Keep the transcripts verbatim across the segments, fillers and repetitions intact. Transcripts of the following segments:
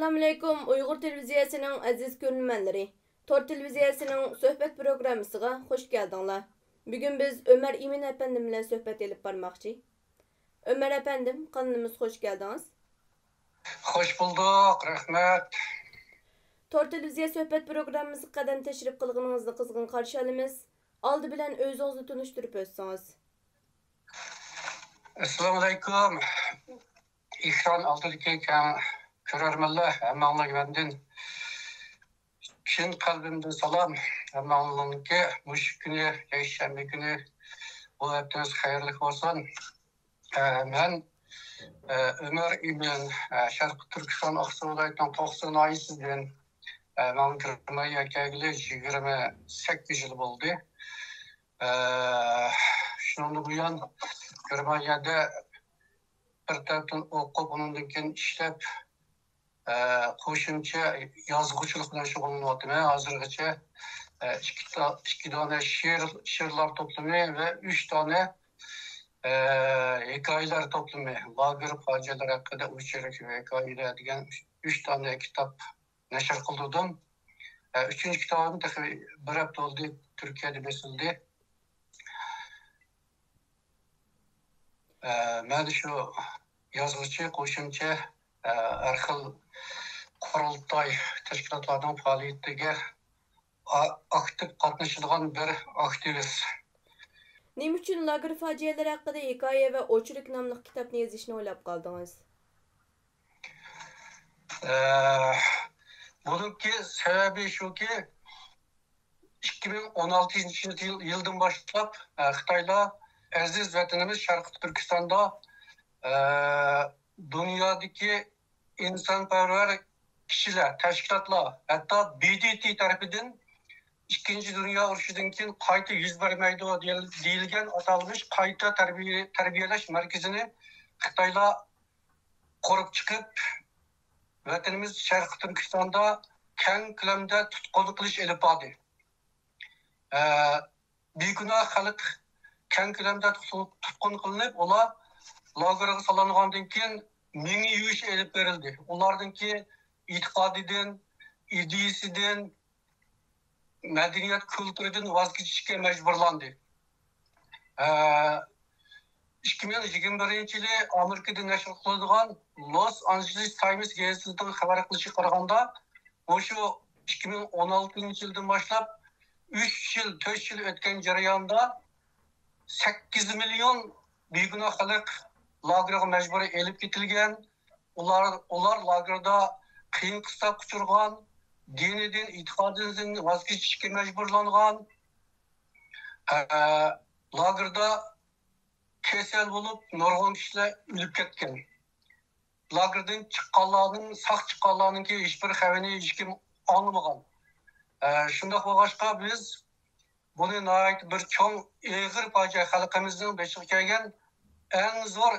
ئەسسالامۇئەلەيكۇم، ئۇيغۇر تېلېۋىزىيەسىنىڭ ئەزىز كۆرۈرمەنلىرى. تور تېلېۋىزىيەسىنىڭ سۆھبەت پروگراممىسىغا خۇش كەلدىڭلار. بۈگۈن بىز ئۆمەر ئىمىن ئەپەندىم بىلەن سۆھبەت ئېلىپ بارماقچى. ئۆمەر ئەپەندىم، قانىلىمىزغا خۇش كەلدىڭىز. خوش بولدۇق، رەھمەت. تور تېلېۋىزىيە سۆھبەت پروگراممىسىغا قەدەم تەشرىپ قىلغىنىڭىزنى قىزغىن قارشى ئالىمىز. ئالدى بىلەن ئۆزىڭىزنى تونۇشتۇرۇپ ئۆتسىڭىز. ئەسسالامۇئەلەيكۇم. ئېكران ئالدىدىكى كەڭ كۆرەرمەنلەر، ھەممەڭلارغا مەندىن چىن قەلبىمدىن سالام. ھەممەڭلارنىڭكى مۇشۇ كۈنى، يەكشەنبە كۈنى، بۇ ھەپتىڭىز خەيرلىك بولسۇن. ئە، مەن، ئە، ئۆمەر ئىمىن، ئە، شەرقىي تۈركىستان ئاقسۇ ۋىلايىتىنىڭ توقسۇ ناھىيەسىدىن. ئە، مەن گېرمانىيەگە كەلگىلى يىگىرمە سەككىز يىل بولدى. ئە، شۇنىڭدىن بۇيان گېرمانىيەدە بىر تەرەپتىن ئوقۇپ، ئۇنىڭدىن كېيىن ئىشلەپ، ئە، قوشۇمچە يازغۇچىلىق بىلەن شۇغۇللىنىۋاتىمەن. ھازىرغىچە، ئە، ئىككى تا-، ئىككى دانە شېئىر، شېئىرلار توپلىمى ۋە ئۈچ دانە، ئە، ھېكايىلەر توپلىمى، لاگېر پاجىئەلىرى ھەققىدە ئوچېرك ۋە ھېكايىلەر دېگەن ئۈچ دانە كىتاب نەشر قىلدۇردۇم. ئە، ئۈچىنچى كىتابىم تېخى بىر ھەپتە بولدى، تۈركىيەدە بېسىلدى. ئە، مەن شۇ يازغۇچى، قوشۇمچە، ئە، ھەر خىل قۇرۇلتاي، تەشكىلاتلارنىڭ پائالىيىتىگە ئا-، ئاكتىپ قاتنىشىدىغان بىر ئاكتىۋىست. نېمە ئۈچۈن لاگېر پاجىئەلىرى ھەققىدە ھېكايە ۋە ئوچېرك ناملىق كىتابنى يېزىشنى ئويلاپ قالدىڭىز؟ ئە، بۇنىڭكى سەۋەبى شۇكى، ئىككى مىڭ ئون ئالتىنچى يىل، يىلدىن باشلاپ، ئە، خىتايلار ئەزىز ۋەتىنىمىز شەرقىي تۈركىستاندا، ئە، دۇنيادىكى ئىنسانپەرۋەر كىشىلەر، تەشكىلاتلار، ھەتتا ب د ت تەرىپىدىن ئىككىنچى دۇنيا ئۇرۇشىدىن كېيىن قايتا يۈز بەرمەيدۇ دېيىل-، دېيىلگەن ئاتالمىش قايتا تەربىيە-، تەربىيەلەش مەركىزىنى خىتايلار قۇرۇپ چىقىپ، ۋەتىنىمىز شەرقىي تۈركىستاندا كەڭ كۆلەمدە تۇتقۇن قىلىش ئېلىپ باردى. ئە، بىگۇناھ خەلق كەڭ كۆلەمدە تۇتقۇن، تۇتقۇن قىلىنىپ، ئۇلار لاگېرغا سالىنغاندىن كېيىن مېڭە يۇيۇش ئېلىپ بېرىلدى. ئۇلاردىنكى ئېتىقادىدىن، ئىدىيىسىدىن، مەدەنىيەت كۇلتۇرىدىن ۋاز كېچىشكە مەجبۇرلاندى. ئە، ئىككى مىڭ يىگىرمە بىرىنچى يىلى ئامېرىكىدا نەشر قىلىنغان لوس ئانژېلېس تايمس گېزىتىنىڭ خەۋەر قىلىشىغا قارىغاندا، مۇشۇ ئىككى مىڭ ئون ئالتىنچى يىلدىن باشلاپ ئۈچ يىل، تۆت يىل ئۆتكەن جەرياندا سەككىز مىليون بىگۇناھ خەلق لاگېرغا مەجبۇرىي ئېلىپ كېتىلگەن. ئۇلار، ئۇلار لاگېردا قىيىن قىستاققا ئۇچرىغان، دىنىدىن، ئېتىقادىدىن ۋاز كېچىشكە مەجبۇرلانغان، ئە، لاگېردا كېسەل بولۇپ نۇرغۇن كىشىلەر ئۆلۈپ كەتكەن. لاگېردىن چىققانلارنىڭ، ساق چىققانلارنىڭكى ھېچبىر خەۋىرىنى ھېچكىم ئاڭلىمىغان. ئە، شۇنداق بولغاچقا، بىز بۇنى ناھايىتى بىر چوڭ، ئېغىر پاجىئە، خەلقىمىزنىڭ بېشىغا كەلگەن ئەڭ زور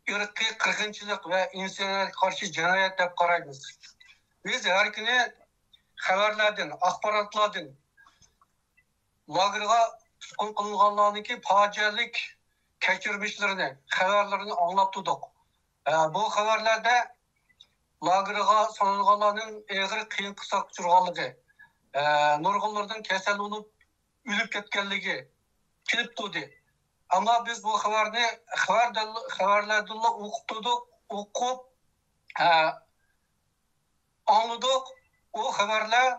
ئىرقىي قىرغىنچىلىق ۋە ئىنسانىيەتكە قارشى جىنايەت دەپ قارايمىز. بىز ھەر كۈنى خەۋەرلەردىن، ئاخباراتلاردىن لاگېرغا تۇتقۇن قىلىنغانلارنىڭكى پاجىئەلىك كەچۈرمىشلىرىنى، خەۋەرلىرىنى ئاڭلاپ تۇردۇق. ئە، بۇ خەۋەرلەردە لاگېرغا سالىنغانلارنىڭ ئېغىر قىيىن قىستاققا ئۇچرىغانلىقى، ئە، نۇرغۇنلىرىنىڭ كېسەل بولۇپ ئۆلۈپ كەتكەنلىكى كېلىپ تۇردى. ئەمما بىز بۇ خەۋەرنى خەۋەردىن، خەۋەرلەردىنلا ئوقۇپ تۇردۇق، ئوقۇپ، ئە، ئاڭلىدۇق، ئۇ خەۋەرلەر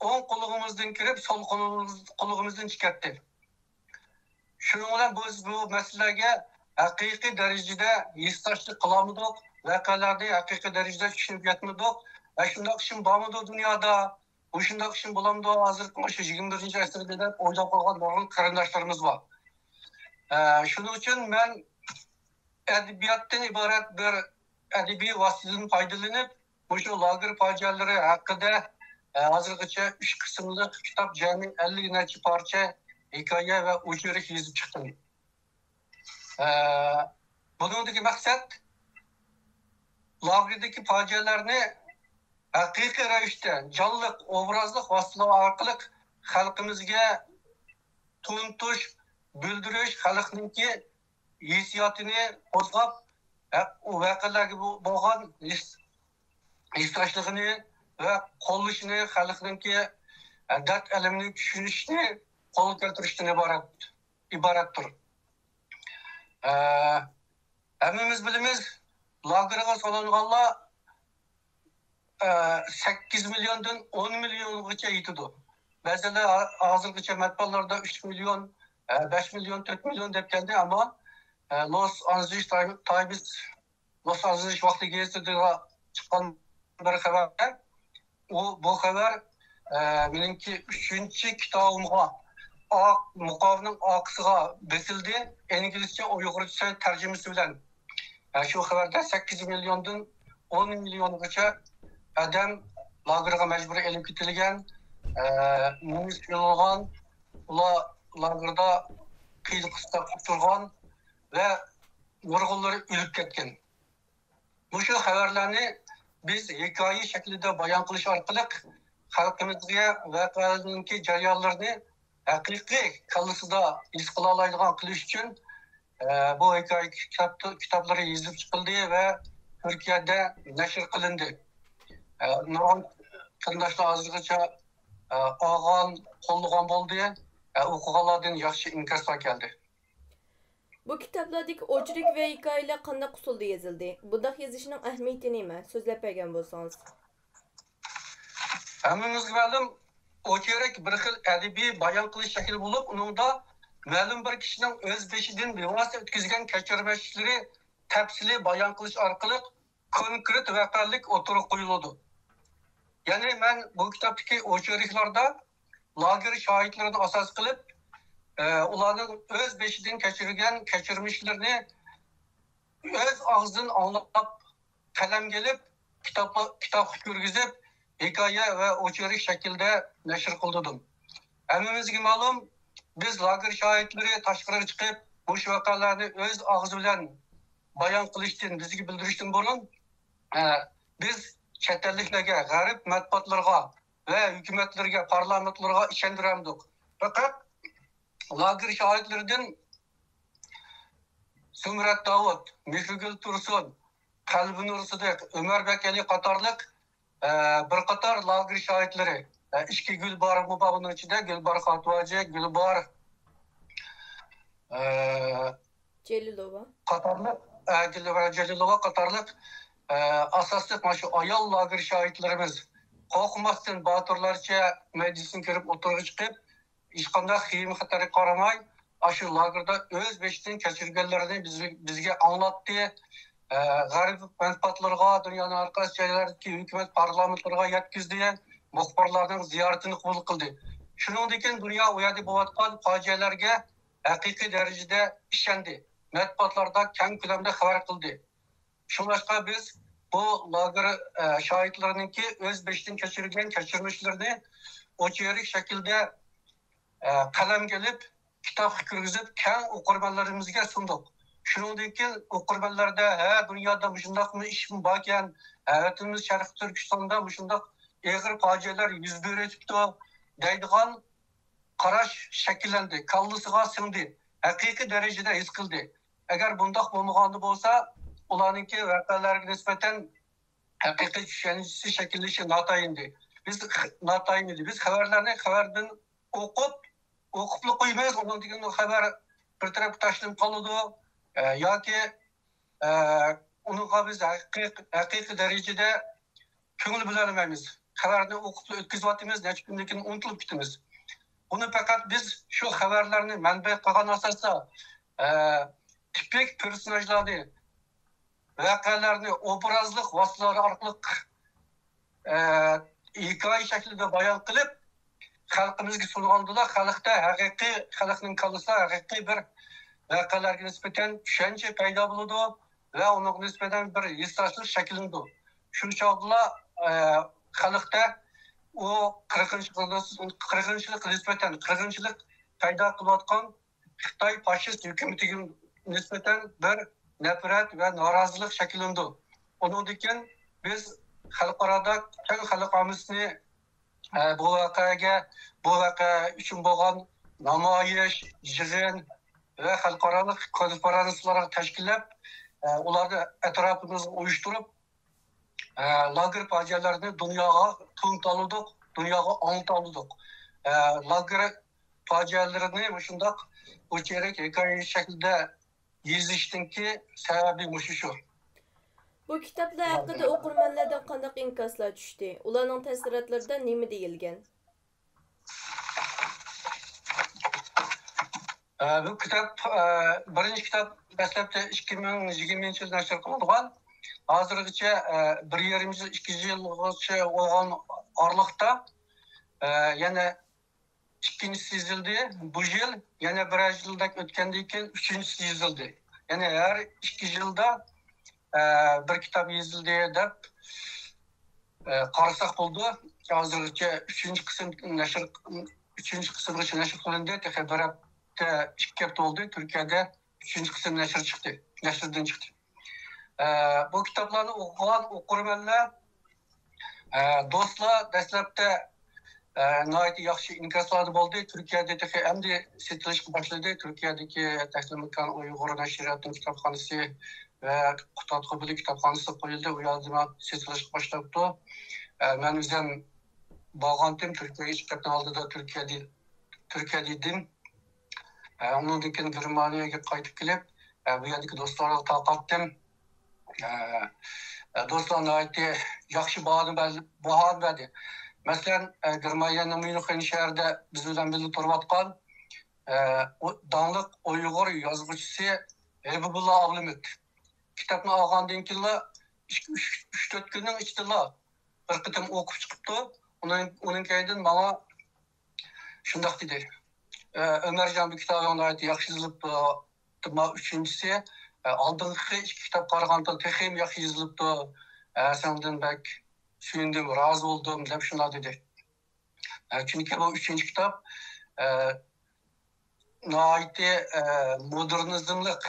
ئوڭ قۇلىقىمىزدىن كىرىپ، سول قۇلىقىمىز-، قۇلىقىمىزدىن چىقاتتى. شۇنىڭ بىلەن بىز بۇ مەسىلىلەرگە ھەقىقىي دەرىجىدە ھېسداشلىق قىلالمىدۇق، ۋەقەلەرنى ھەقىقىي دەرىجىدە چۈشىنىپ يەتمىدۇق. ۋە شۇنداق ئىشمۇ بارمىدۇ دۇنيادا؟ مۇشۇنداق ئىشمۇ بولامدۇ ھازىرقى مۇشۇ يىگىرمە بىرىنچى ئەسىردە دەپ ئويلاپ قالغان نۇرغۇن قېرىنداشلىرىمىز بار. ئە، شۇنىڭ ئۈچۈن مەن ئەدەبىياتتىن ئىبارەت بىر ئەدەبىي ۋاسىتىدىن پايدىلىنىپ، مۇشۇ لاگېر پاجىئەلىرى ھەققىدە، ئە، ھازىرغىچە ئۈچ قىسىملىق كىتاب، جەمئىي ئەللىك نەچچە پارچە ھېكايە ۋە ئوچېرك يېزىپ چىقتىم. ئە، بۇنىڭدىكى مەقسەت لاگېردىكى پاجىئەلەرنى ھەقىقىي رەۋىشتە، جانلىق، ئوبرازلىق ۋاسىتىلەر ئارقىلىق خەلقىمىزگە تونۇتۇش، بىلدۈرۈش، خەلقنىڭكى ھېسسىياتىنى قوزغاپ، ھە، ئۇ ۋەقەلەرگە بو-، بولغان ھېس-، ھېسداشلىقىنى ۋە قوللىشىنى، خەلقنىڭكى، ئە، دەرد-ئەلىمىنى چۈشىنىشىنى قولغا كەلتۈرۈشتىن ئىبارەت، ئىبارەتتۇر. ئە، ھەممىمىز بىلىمىز، لاگېرغا سولانغانلار، ئە، سەككىز مىليوندىن ئون مىليونغىچە يېتىدۇ. بەزىلەر ھا-، ھازىرغىچە مەتبۇئاتلاردا ئۈچ مىليون، ئە، بەش مىليون، تۆت مىليون دەپ كەلدى، ئەمما، ئە، لوس ئانجېلېس تايم-، تايمس، لوس ئانجېلېس ۋاقتى گېزىتىدە چىققان بىر خەۋەردە، ئۇ، بۇ خەۋەر، ئە، مېنىڭكى ئۈچىنچى كىتابىمغا، ئاق، مۇقامنىڭ ئارقىسىغا بېسىلدى، ئىنگلىزچە، ئۇيغۇرچە تەرجىمىسى بىلەن. ئە، شۇ خەۋەردە سەككىز مىليوندىن ئون مىليونغىچە ئادەم لاگېرغا مەجبۇرىي ئېلىپ كېتىلگەن، ئە، مېڭىسى يۇلغان، ئۇلار لاگېردا قىيىن-قىستاققا ئۇچرىغان ۋە نۇرغۇنلىرى ئۆلۈپ كەتكەن. مۇشۇ خەۋەرلەرنى بىز ھېكايە شەكلىدە بايان قىلىش ئارقىلىق خەلقىمىزگە ۋەقەلەرنىڭكى جەريانلىرىنى ھەقىقىي كاللىسىدا ھېس قىلالايدىغان قىلىش ئۈچۈن، ئە، بۇ ھېكايە كىتاب-، كىتابلىرى يېزىلىپ چىقىلدى ۋە تۈركىيەدە نەشر قىلىندى. ئە، نۇرغۇن قېرىنداشلار ھازىرغىچە، ئە، ئالغان، قوللىغان بولدى. ئە، ئوقۇغانلاردىن ياخشى ئىنكاسلار كەلدى. بۇ كىتابلاردىكى ئوچېرك ۋە ھېكايىلەر قانداق ئۇسۇلدا يېزىلدى؟ بۇنداق يېزىشنىڭ ئەھمىيىتى نېمە؟ سۆزلەپ بەرگەن بولسىڭىز. ھەممىمىزگە مەلۇم، ئوچېرك بىر خىل ئەدەبىي بايان قىلىش شەكلى بولۇپ، ئۇنىڭدا مەلۇم بىر كىشىنىڭ ئۆز بېشىدىن بىۋاسىتە ئۆتكۈزگەن كەچۈرمىشلىرى تەپسىلىي بايان قىلىش ئارقىلىق كونكرېت ۋەقەلىك ئوتتۇرىغا قويۇلىدۇ. يەنى مەن بۇ كىتابتىكى ئوچېركلاردا لاگېر شاھىتلىرىنى ئاساس قىلىپ، ئە، ئۇلارنىڭ ئۆز بېشىدىن كەچۈرگەن كەچۈرمىشلىرىنى ئۆز ئاغزىدىن ئاڭلاپ، قەلەمگە ئېلىپ، كىتاب، كىتابقا كىرگۈزۈپ، ھېكايە ۋە ئوچېرك شەكلىدە نەشر قىلدۇردۇم. ھەممىمىزگە مەلۇم، بىز لاگېر شاھىتلىرى تاشقىرىغا چىقىپ، مۇشۇ ۋەقەلەرنى ئۆز ئاغزى بىلەن بايان قىلىشتىن، بىزگە بىلدۈرۈشتىن بۇرۇن، ئە، بىز چەت ئەللىكلەرگە، غەرب مەتبۇئاتلىرىغا ۋە ھۆكۈمەتلىرىگە، پارلامېنتلىرىغا ئىشەندۈرەمدۇق. پەقەت لاگېر شاھىتلىرىدىن زۇمرەت داۋۇت، مېھرىگۈل تۇرسۇن، قەلبىنۇر سىدىق، ئۆمەر بەكئەلى قاتارلىق، ئە، بىر قاتار لاگېر شاھىتلىرى، ئە، ئىككى گۈلبارمۇ بار بۇنىڭ ئىچىدە، گۈلبار خاتىۋاجى، گۈلبار، ئە، جېلىلوۋا. قاتارلىق، ئە، گۈلبار جېلىلوۋا قاتارلىق، ئە، ئاساسلىق مانا شۇ ئايال لاگېر شاھىتلىرىمىز قورقماستىن باتۇرلارچە مەيدىسىگە كىرىپ ئوتتۇرىغا چىقىپ، ھېچقانداق خېيىم-خەتەرگە قارىماي، ئاشۇ لاگېردا ئۆز بېشىدىن كەچۈرگەنلىرىنى بىز، بىزگە ئاڭلاتتى. ئە، غەرب مەتبۇئاتلىرىغا، دۇنيانىڭ ھەر قايسى جايلىرىدىكى ھۆكۈمەت پارلامېنتلىرىغا يەتكۈزدى، مۇخبىرلارنىڭ زىيارىتىنى قوبۇل قىلدى. شۇنىڭدىن كېيىن دۇنيا ئۇ يەردە بولۇۋاتقان پاجىئەلەرگە ھەقىقىي دەرىجىدە ئىشەندى. مەتبۇئاتلاردا كەڭ كۆلەمدە خەۋەر قىلدى. شۇڭلاشقا بىز بۇ لاگېر، ئە، شاھىتلىرىنىڭكى ئۆز بېشىدىن كەچۈرگەن كەچۈرمىشلىرىنى ئوچېرك شەكلىدە، ئە، قەلەمگە ئېلىپ، كىتابقا كىرگۈزۈپ، كەڭ ئوقۇرمەنلىرىمىزگە سۇندۇق. شۇنىڭدىن كېيىن ئوقۇرمەنلەردە، ھە، دۇنيادا مۇشۇنداقمۇ ئىشمۇ باركەن، ھە، ۋەتىنىمىز شەرقىي تۈركىستاندا مۇشۇنداق ئېغىر پاجىئەلەر يۈز بېرىۋېتىپتۇ دەيدىغان قاراش شەكىللەندى، كاللىسىغا سىڭدى، ھەقىقىي دەرىجىدە ھېس قىلدى. ئەگەر بۇنداق بولمىغاندا بولسا، ئۇلارنىڭكى ۋەقەلەرگە نىسبەتەن ھەقىقىي چۈشەنچىسى شەكىللىنىشى ناتايىن ئىدى. بىز خ-، ناتايىن ئىدى. بىز خەۋەرلەرنى خەۋەردىن ئوقۇپ، ئوقۇپلا قويىمىز، ئۇنىڭدىن كېيىن ئۇ خەۋەر بىر تەرەپكە تاشلىنىپ قالىدۇ. ئە، ياكى، ئە، ئۇنىڭغا بىز ھەقىق-، ھەقىقىي دەرىجىدە كۆڭۈل بۆلەلمەيمىز. خەۋەرنى ئوقۇپلا ئۆتكۈزۈۋاتىمىز، نەچچە كۈندىن كېيىن ئۇنتۇلۇپ كېتىمىز. بۇنى پەقەت بىز شۇ خەۋەرلەرنى مەنبە قىلغان ئاساستا، ئە، تىپىك پېرسوناژلارنى، ۋەقەلەرنى ئوبرازلىق ۋاسىتىلەر ئارقىلىق، ئە، ھېكايە شەكلىدە بايان قىلىپ، خەلقىمىزگە سۇنغاندىلا، خەلقتە ھەقىقىي، خەلقنىڭ كاللىسىدا ھەقىقىي بىر ۋەقەلەرگە نىسبەتەن چۈشەنچە پەيدا بولىدۇ ۋە ئۇنىڭغا نىسبەتەن بىر ھېسداشلىق شەكىللىنىدۇ. شۇ چاغدىلا، ئە، خەلقتە ئۇ قىرغىنچىلىق، قىرغىنچىلىققا نىسبەتەن قىرغىنچىلىق پەيدا قىلىۋاتقان خىتاي فاشىست ھۆكۈمىتىگە نىسبەتەن بىر نەپرەت ۋە نارازىلىق شەكىللىنىدۇ. ئۇنىڭدىن كېيىن بىز خەلقئارادا كەڭ خەلق ئاممىسىنى، ئە، بۇ ۋەقەگە، بۇ ۋەقە ئۈچۈن بولغان نامايىش، يىغىن ۋە خەلقئارالىق كونفېرانسلارغا تەشكىللەپ، ئە، ئۇلارنى ئەتراپىمىزغا ئۇيۇشتۇرۇپ، ئە، لاگېر پاجىئەلىرىنى دۇنياغا تونۇتالىدۇق، دۇنياغا ئاڭلىتالىدۇق. ئە، لاگېر پاجىئەلىرىنى مۇشۇنداق ئوچېرك ھېكايە شەكلىدە يېزىشنىڭكى سەۋەبى مۇشۇ شۇ. بۇ كىتابلار ھەققىدە ئوقۇرمەنلەردىن قانداق ئىنكاسلار چۈشتى؟ ئۇلارنىڭ تەسىراتلىرىدا نېمە دېيىلگەن؟ ئە، بۇ كىتاب، ئە، بىرىنچى كىتاب دەسلەپتە ئىككى مىڭ يىگىرمىنچى يىل نەشر قىلىنغان. ھازىرغىچە، ئە، بىر يېرىم يىل، ئىككى يىلغىچە بولغان ئارىلىقتا، ئە، يەنە ئىككىنچىسى يېزىلدى. بۇ يىل يەنە بىرەر يىلدەك ئۆتكەندىن كېيىن ئۈچىنچىسى يېزىلدى. يەنى ھەر ئىككى يىلدا، ئە، بىر كىتاب يېزىلدى دەپ، ئە، قارىساق بولىدۇ. ھازىرغىچە ئۈچىنچى قىسىم نەشر، ئۈچىنچى قىسىمغىچە نەشر قىلىندى. تېخى بىر ھەپتە، ئىككى ھەپتە بولدى. تۈركىيەدە ئۈچىنچى قىسىم نەشر چىقتى، نەشردىن چىقتى. ئە، بۇ كىتابلارنى ئوقۇغان ئوقۇرمەنلەر، ئە، دوستلار دەسلەپتە، ئە، ناھايىتى ياخشى ئىنكاسلاردا بولدى. تۈركىيەدە تېخى ئەمدى سېتىلىشقا باشلىدى. تۈركىيەدىكى تەسلىمكان ئۇيغۇر نەشرىياتىنىڭ كىتابخانىسى ۋە قۇتادغۇ بىلەن كىتابخانىسى قويۇلدى. ئۇ يەردىمۇ سېتىلىشقا باشلاپتۇ. ئە، مەن ئۆزۈم بارغانتىم تۈركىيەگە ئىككى ھەپتىنىڭ ئالدىدا تۈركىيەدە، تۈركىيەدە ئىدىم. ئە، ئۇنىڭدىن كېيىن گېرمانىيەگە قايتىپ كېلىپ، ئە، بۇ يەردىكى دوستلارغا تارقاتتىم. ئە، ئە، دوستلار ناھايىتى ياخشى باھانى بەردى، باھانى بەردى. مەسىلەن، ئە، گېرمانىيەنىڭ ميۇنخېن شەھىرىدە بىز بىلەن بىللە تۇرۇۋاتقان، ئە، ئۇ داڭلىق ئۇيغۇر يازغۇچىسى ھەبىبۇللا ئابلىمىت كىتابنى ئالغاندىن كېيىنلا ئىككى، ئۈچ، ئۈچ، تۆت كۈننىڭ ئىچىدىلا بىر قېتىم ئوقۇپ چىقىپتۇ. ئۇنىڭ، ئۇنىڭ كەينىدىن ماڭا شۇنداق دېدى، ئە، ئۆمەرجان، بۇ كىتابىڭ ناھايىتى ياخشى يېزىلىپتۇ. ئۈچىنچىسى، ئە، ئالدىنقى ئىككى كىتابقا قارىغاندا تېخىمۇ ياخشى يېزىلىپتۇ. ئە، سەندىن بەك سۆيۈندۈم، رازى بولدۇم، دەپ شۇنداق دېدى. ئە، چۈنكى بۇ ئۈچىنچى كىتاب، ئە، ناھايىتى، ئە، مودېرنىزملىق،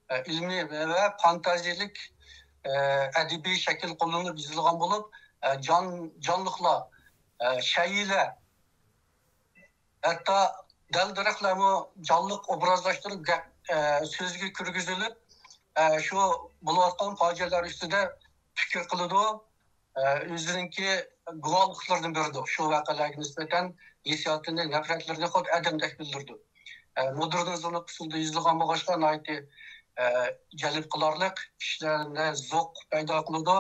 ئە، ئىلمىي ۋە، ۋە فانتازىيەلىك، ئە، ئەدەبىي شەكىل قوللىنىپ يېزىلغان بولۇپ، ئە، جان-، جانلىقلار، ئە، شەيئىلەر، ھەتتا دەل-دەرەخلەرمۇ جانلىق ئوبرازلاشتۇرۇپ گەپ، ئە، سۆزگە كىرگۈزۈلۈپ، ئە، شۇ بولۇۋاتقان پاجىئەلەر ئۈستىدە پىكىر قىلىدۇ. ئە، ئۆزىنىڭكى گۇۋاھلىقلىرىنى بېرىدۇ. شۇ ۋەقەلەرگە نىسبەتەن ھېسسىياتىنى، نەپرەتلىرىنى خۇددى ئادەمدەك بىلدۈرىدۇ. ئە، مودېرنىزملىق ئۇسۇلدا يېزىلغان بولغاچقا، ناھايىتى، ئە، جەلپ قىلارلىق، كىشىلەردە زوق پەيدا قىلىدۇ.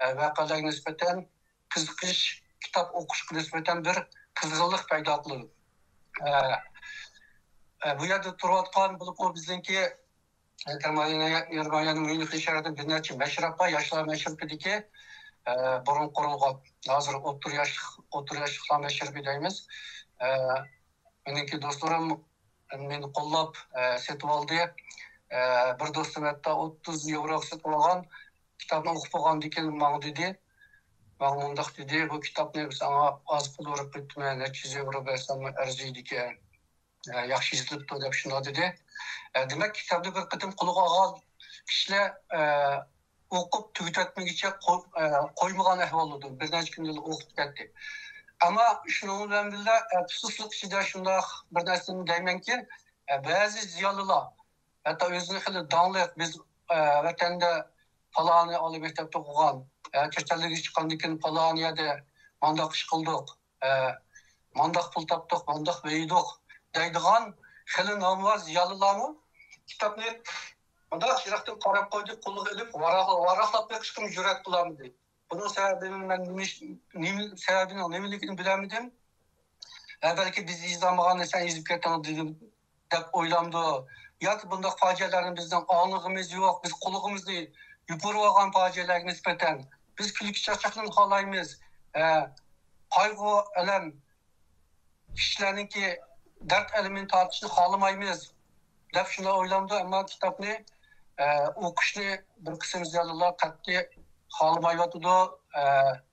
ئە، ۋەقەلەرگە نىسبەتەن قىزىقىش، كىتاب ئوقۇشقا نىسبەتەن بىر قىزغىنلىق پەيدا قىلىدۇ. ئە، ئە، بۇ يەردە تۇرۇۋاتقان بولۇپمۇ بىزنىڭكى، ئە، گېرمانىيە، گېرمانىيەنىڭ ميۇنخېن شەھىرىدە بىر نەچچە مەشرەپ بار، ياشلار مەشرىپىدىكى، ئە، بۇرۇن قۇرۇلغان، ھازىر ئوتتۇرا ياشلىق، ئوتتۇرا ياشلىقلار مەشرىپى دەيمىز. ئە، مېنىڭكى دوستلىرىم مېنى قوللاپ، ئە، سېتىۋالدى. ئە، بىر دوستۇم ھەتتا ئوتتۇز ياۋروغا سېتىۋالغان. كىتابنى ئوقۇپ بولغاندىن كېيىن ماڭا دېدى، ماڭا مۇنداق دېدى، بۇ كىتابنى ساڭا ئاز پۇل بېرىپ قويۇپتىمەن، نەچچە يۈز ياۋرو بەرسەممۇ ئەرزىيدىكەن، ئە، ياخشى يېزىلىپتۇ دەپ شۇنداق دېدى. ئە، دېمەك، كىتابنى بىر قېتىم قولىغا ئالغان كىشىلەر، ئە، ئوقۇپ تۈگىتىۋەتمىگۈچە قوي-، ئە، قويمىغان ئەھۋال بولدى. بىر نەچچە كۈندىلا ئوقۇپ كەتتى. ئەمما شۇنىڭ بىلەن بىللە، ئە، ئەپسۇسلۇق ئىچىدە شۇنداق بىر نەرسىنى دەيمەنكى، ئە، بەزى زىيالىيلار، ھەتتا ئۆزىنى خېلى داڭلىق، بىز، ئە، ۋەتەندە پالانى ئالىي مەكتەپتە ئوقۇغان، ئە، چەت ئەللەرگە چىققاندىن كېيىن پالانى يەردە مانداق ئىش قىلدۇق، ئە، مانداق پۇل تاپتۇق، مانداق بېيىدۇق دەيدىغان خېلى نامرات زىيالىيلارمۇ كىتابنى مۇنداق يىراقتىن قاراپ قويدى، قولىغا ئېلىپ ۋاراق-، ۋاراقلاپ بېقىشقىمۇ جۈرئەت قىلالمىدى. بۇنىڭ سەۋەبىنى مەن نېمە، نېمە، سەۋەبىنىڭ نېمىلىكىنى بىلەلمىدىم. ھە، بەلكى بىز يېزالمىغان نەرسىنى يېزىپ كەتتىڭىز دېدىم دەپ ئويلامدۇ؟ ياكى بۇنداق پاجىئەلەرنى بىزنىڭ ئاڭلىغىنىمىز يوق، بىز قۇلىقىمىزنى يوپۇرۇۋالغان پاجىئەلەرگە نىسبەتەن بىز كۈلكە چاقچاقنى خالايمىز، ئە، قايغۇ، ئەلەم، كىشىلەرنىڭكى دەرد ئەلىمىنى تارتىشنى خالىمايمىز دەپ شۇنداق ئويلامدۇ. ئەمما كىتابنى، ئە، ئوقۇشنى بىر قىسىم زىيالىيلار قەتئىي خالىمايۋاتىدۇ، ئە،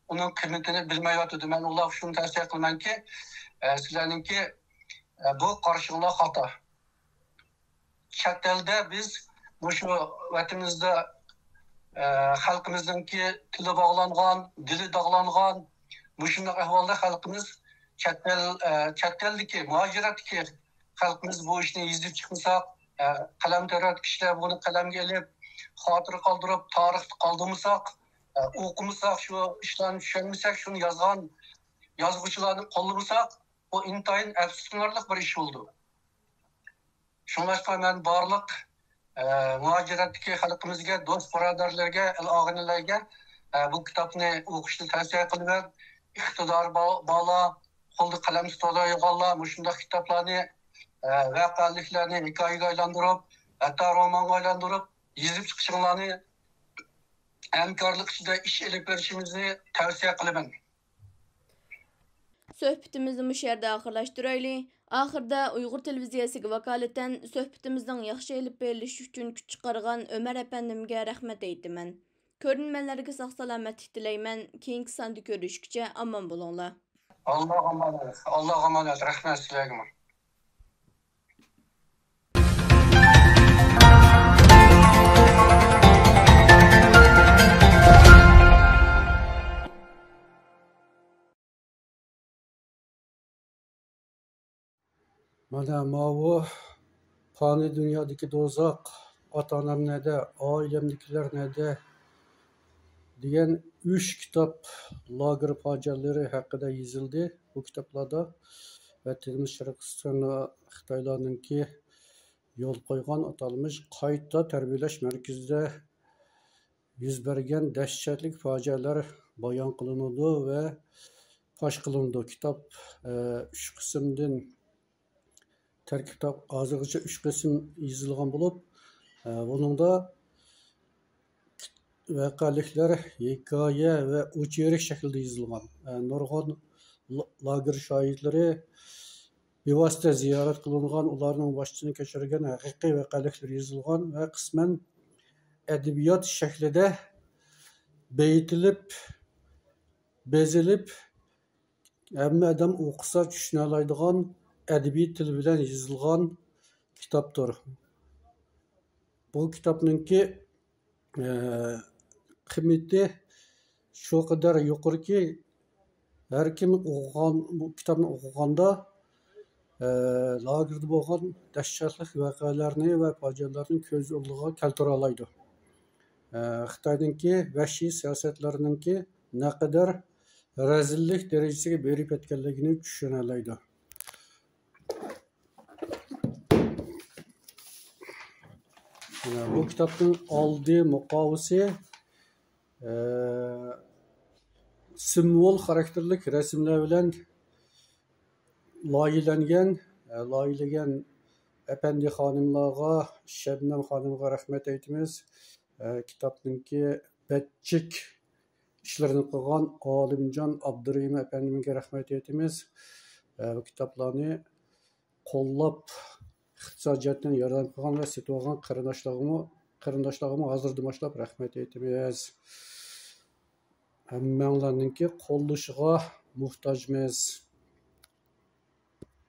ئۇنىڭ قىممىتىنى بىلمەيۋاتىدۇ. مەن ئۇلارغا شۇنى تەۋسىيە قىلىمەنكى، ئە، سىلەرنىڭكى، ئە، بۇ قارىشىڭلار خاتا. چەت ئەلدە بىز مۇشۇ ۋەتىنىمىزدە، ئە، خەلقىمىزنىڭكى تىلى باغلانغان، دىلى داغلانغان، مۇشۇنداق ئەھۋالدا خەلقىمىز چەت ئەل، ئە، چەت ئەلدىكى، مۇھاجىرەتتىكى خەلقىمىز بۇ ئىشنى يېزىپ چىقمىساق، ئە، قەلەم تەرەت كىشىلەر بۇنى قەلەمگە ئېلىپ، خاتىرە قالدۇرۇپ، تارىختا قالدۇرمىساق، ئە، ئوقۇمىساق، شۇ ئىشلارنى چۈشەنمىسەك، شۇنى يازغان يازغۇچىلارنى قوللىمىساق، بۇ ئىنتايىن ئەپسۇسلىنارلىق بىر ئىش بولىدۇ. شۇڭلاشقا مەن بارلىق، ئە، مۇھاجىرەتتىكى خەلقىمىزگە، دوست بۇرادەرلەرگە، ئەل ئاغىنىلەرگە، ئە، بۇ كىتابنى ئوقۇشنى تەۋسىيە قىلىمەن. ئىقتىدارى با-، بارلار، قولىدا قەلەم تۇتالايدىغانلار مۇشۇنداق كىتابلارنى، ئە، ۋەقەلىكلەرنى ھېكايىگە ئايلاندۇرۇپ، ھەتتا رومانغا ئايلاندۇرۇپ يېزىپ چىقىشىڭلارنى ھەمكارلىق ئىچىدە ئىش ئېلىپ بېرىشىمىزنى تەۋسىيە قىلىمەن. سۆھبىتىمىزنى مۇشۇ يەردە ئاخىرلاشتۇرايلى. ئاخىردا ئۇيغۇر تېلېۋىزىيەسىگە ۋاكالىتەن سۆھبىتىمىزنىڭ ياخشى ئېلىپ بېرىلىشى ئۈچۈن كۈچ چىقارغان ئۆمەر ئەپەندىمگە رەھمەت ئېيتىمەن. كۆرۈرمەنلەرگە ساق سالامەتلىك تىلەيمەن. كېيىنكى ساندا كۆرۈشكىچە ئامان بولۇڭلار. ئاللاغا ئامانەت، ئاللاغا ئامانەت. رەھمەت سىلەرگىمۇ. مانا ماۋۇ پانىي دۇنيادىكى دوزاخ، ئاتا-ئانام نەدە، ئائىلەمدىكىلەر نەدە دېگەن ئۈچ كىتاب لاگېر پاجىئەلىرى ھەققىدە يېزىلدى بۇ كىتابلاردا. ۋەتىنىمىز شەرقىي تۈركىستاندا خىتايلارنىڭكى يول قويغان ئاتالمىش قايتا تەربىيەلەش مەركىزىدە يۈز بەرگەن دەھشەتلىك پاجىئەلەر بايان قىلىنىدۇ ۋە پاش قىلىنىدۇ. كىتاب، ئە، ئۈچ قىسىمدىن تەركىب تاپ-، ھازىرغىچە ئۈچ قىسىم يېزىلغان بولۇپ، ئە، بۇنىڭدا ۋەقەلىكلەر ھېكايە ۋە ئوچېرك شەكلىدە يېزىلغان. ئە، نۇرغۇن لا-، لاگېر شاھىتلىرى بىۋاسىتە زىيارەت قىلىنغان، ئۇلارنىڭ باشىدىن كەچۈرگەن ھەقىقىي ۋەقەلىكلىرى يېزىلغان ۋە قىسمەن ئەدەبىيات شەكلىدە بېيىتىلىپ، بېزىلىپ، ھەممە ئادەم ئوقۇسا چۈشىنەلەيدىغان ئەدەبىي تىل بىلەن يېزىلغان كىتابتۇر. بۇ كىتابنىڭكى، ئە، قىممىتى شۇ قەدەر يۇقىرىكى، ھەر كىم ئوقۇغان، بۇ كىتابنى ئوقۇغاندا، ئە، لاگېردا بولغان دەھشەتلىك ۋەقەلەرنى ۋە پاجىئەلەرنى كۆز ئالدىغا كەلتۈرەلەيدۇ. ئە، خىتاينىڭكى ۋەھشىي سىياسەتلىرىنىڭكى نەقەدەر رەزىللىك دەرىجىسىگە بېرىپ يەتكەنلىكىنى چۈشىنەلەيدۇ. بۇ كىتابنىڭ ئالدى مۇقاۋىسى، ئە، سىمۋول خاراكتېرلىك رەسىملەر بىلەن لايىھەلەنگەن. ئە، لايىھەلىگەن ئەپەندى خانىملارغا، شەبنەم خانىمغا رەھمەت ئېيتىمىز. ئە، كىتابنىڭكى بەتچىك ئىشلىرىنى قىلغان ئالىمجان ئابدۇرېھىم ئەپەندىمگە رەھمەت ئېيتىمىز. ئە، بۇ كىتابلارنى قوللاپ، ئىقتىسادىي جەھەتتىن ياردەم قىلغان ۋە سېتىۋالغان قېرىنداشلارغىمۇ، قېرىنداشلارغىمۇ ھازىردىن باشلاپ رەھمەت ئېيتىمىز. ھەممەڭلارنىڭكى قوللىشىغا موھتاجمىز.